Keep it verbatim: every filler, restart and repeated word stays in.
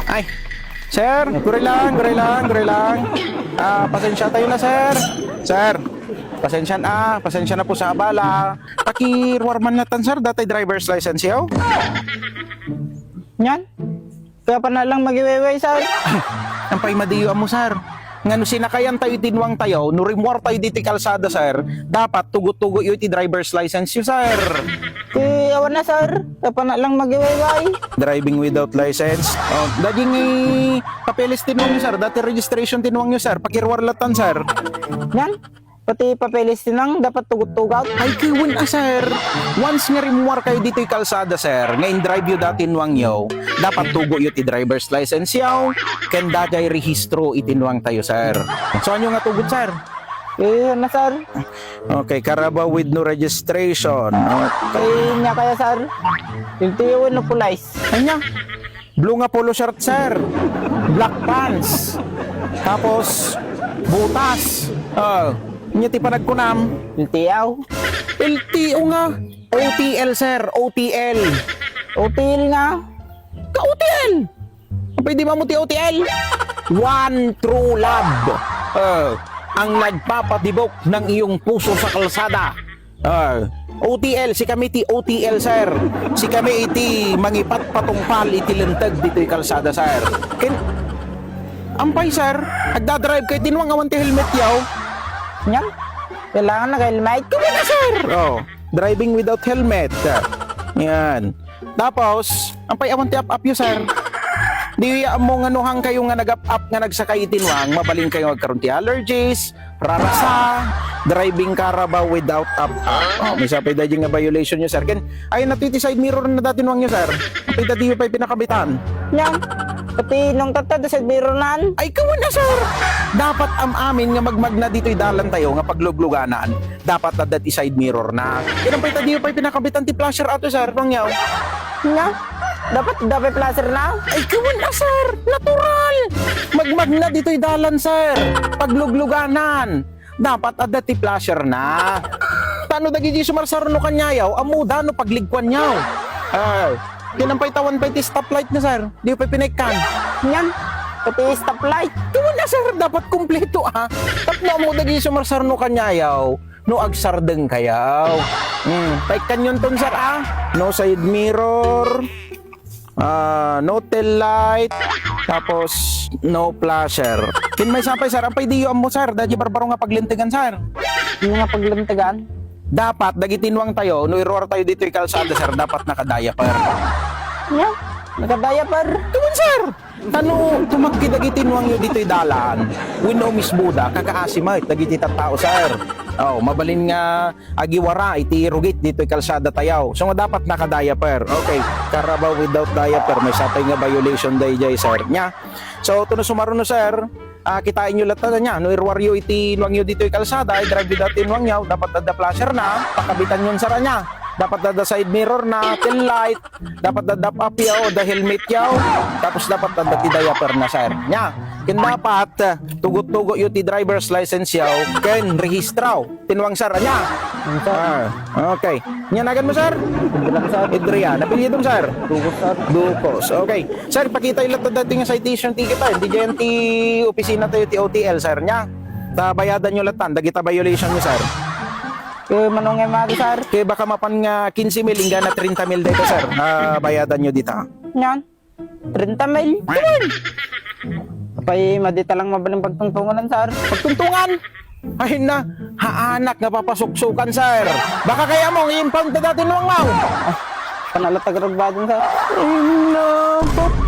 Ay, sir, guri lang, guri lang, guri lang. Ah, pasensya tayo na, sir. Sir, pasensya na, pasensya na po sa abala. Pakiruar man natan, sir, dati driver's license yo. Yan? Kaya pa na lang magiwayway, sir. Ang pay madiyo mo, sir. Nga no sinakayan tayo, tinwang tayo, no rimmuar tayo ditoy kalsada, sir, dapat tugot-tugot yo iti driver's license yo, sir. Ti awan na, sir. Kaya pa na lang magiwayway. Driving without license. Oh, daging i papeles tinwang yo, sir. Dati registration tinwang yo, sir. Pakiruar latan, sir. Yan? Pati papeles tinwang dapat tugot-tugot. Ay, kawun a, sir. Once nga rimmuar kayo ditoy kalsada, sir, nga in-drive yo dati nuang yo, dapat tugo yo ti driver's license yo, ken dagay rehistro iti nuang tayo, sir. So, ano nga tugot, sir? Eh, ano, sir? Okay, Carabao with no registration. Okay. Kay niya kaya, sir? L T O no police? Anya? Blue nga polo shirt, sir. Black pants. Tapos, butas. Oh, anya ti panagkunam? L T O. L T O nga. O T L, sir. O T L. O T L nga. Ka-O T L. Pwede ba mo ti O T L? One true love. Oh, ang nagpapatibok ng iyong puso sa kalsada. Ah, O T L, sikami ti O T L, sir. Sikami iti mangipatpatungpal iti linteg ditoy kalsada, sir. Ken, ampay, sir, agdadrive kayo, tinwang awan ti helmet yaw. Yan. Kailangan naka-helmet. Kumuna, sir. Oh, driving without helmet. Yan. Tapos, ampay awan ti ap-ap yo, sir. Di yo ammo nga no hang kayo nga nag-ap-ap nga nagsakay iti nuang, mabalin kayo agkaroon ti allergies, rarasa, driving Carabao without ap-ap. Oh, may sapay daydi nga violation yo, sir. Ken, ay, nato iti side mirror na dati nuang yo, sir. Apay dadi yo pay pinakabitan. Yan. Pati nung tatta, da side mirror nan. Ay, kawan na, sir. Dapat am-amin nga magmagna ditoy dalan tayo nga paglugluganan. Dapat adda ti side mirror na. Ken ampay ta diyo pay pinakabitan ti flasher ato, sir, pangyaw. Na? Dapat adda pay flasher na? Ay, kawan na, sir. Natural. Magmagna ditoy dalan, sir. Paglugluganan. Dapat adda ti flasher na. Tano dagiti sumarsarno kanyayaw, ammoda no pagligkuanyaw. Ay, ken ampay ta awan pay ti stoplight na, sir. Di pay pinaikkan. Yan. Pati stoplight. Kawan na, sir. Dapat kumpleto, ah. Tapno ammo dagiti sumarsarno kanyayaw. No agsardeng kayaw. Hmm, paikkan yun ton, sir, ah. No side mirror. Ah, no tail light. Tapos, no flasher. Ken may sapay, sir. Ampay diyo ammo, sir. Dagiti barbaro nga paglintegan, sir. Ano nga paglintegan? Dapat, dagiti nuang tayo, no iruar tayo ditoy kalsada, sir, dapat naka-diaper. Yan. Naka-diaper. Kawan, sir. Tano, tumakki dagiti nuang yo ditoy dalan. Wenno umisboda, kakaasi met dagiti tattao, sir. Oh, mabalin nga agiwara iti rugit ditoy kalsada tayaw. So, nga dapat naka-diaper. Okay, Carabao without diaper, may sapay nga violation dayjay, sir. Nya? So, tuno sumaruno, sir, ah, kitaen yo latta nya. No iruar yo iti nuang yo ditoy kalsada, ay drive without ti nuang yo, dapat adda flasher na, pakabitan yon, sir, nya. Dapat adda side mirror na, tail light, dapat da dap-up yo, da helmet yo, tapos dapat da ti diaper na, sir. Nya, ken dapat, eh, tugot-tugot yo ti driver's license yo, ken rehistraw. Tinuang, sir, anya? Ang sir. Ah, okay. Nya nagan mo, sir? Ito lang, sir. Adrian. Apelyido mo, sir? Ducos, sir. Ducos. Okay. Sir, pakita ila to dati nga citation ticket, ah. Hindi dyan ti opisina tayo, ti O T L, sir, nya. Ta bayadan nyo latan, dagita violation nyo, sir. Eh, manong nga mati, sir? Kaya baka mapan nga quince mil, ingga na treinta mil dito, sir. Ah, bayadan nyo dita. Yan. Treinta mil. Apay, madita lang mabaling pagtungtungan, sir. Pagtungtungan? Ay na, haanak nga papasuksukan, sir. Baka kaya mo, i-impound ta dati nuang mau. Panala tagaragbagan, sir. Ay na, pap-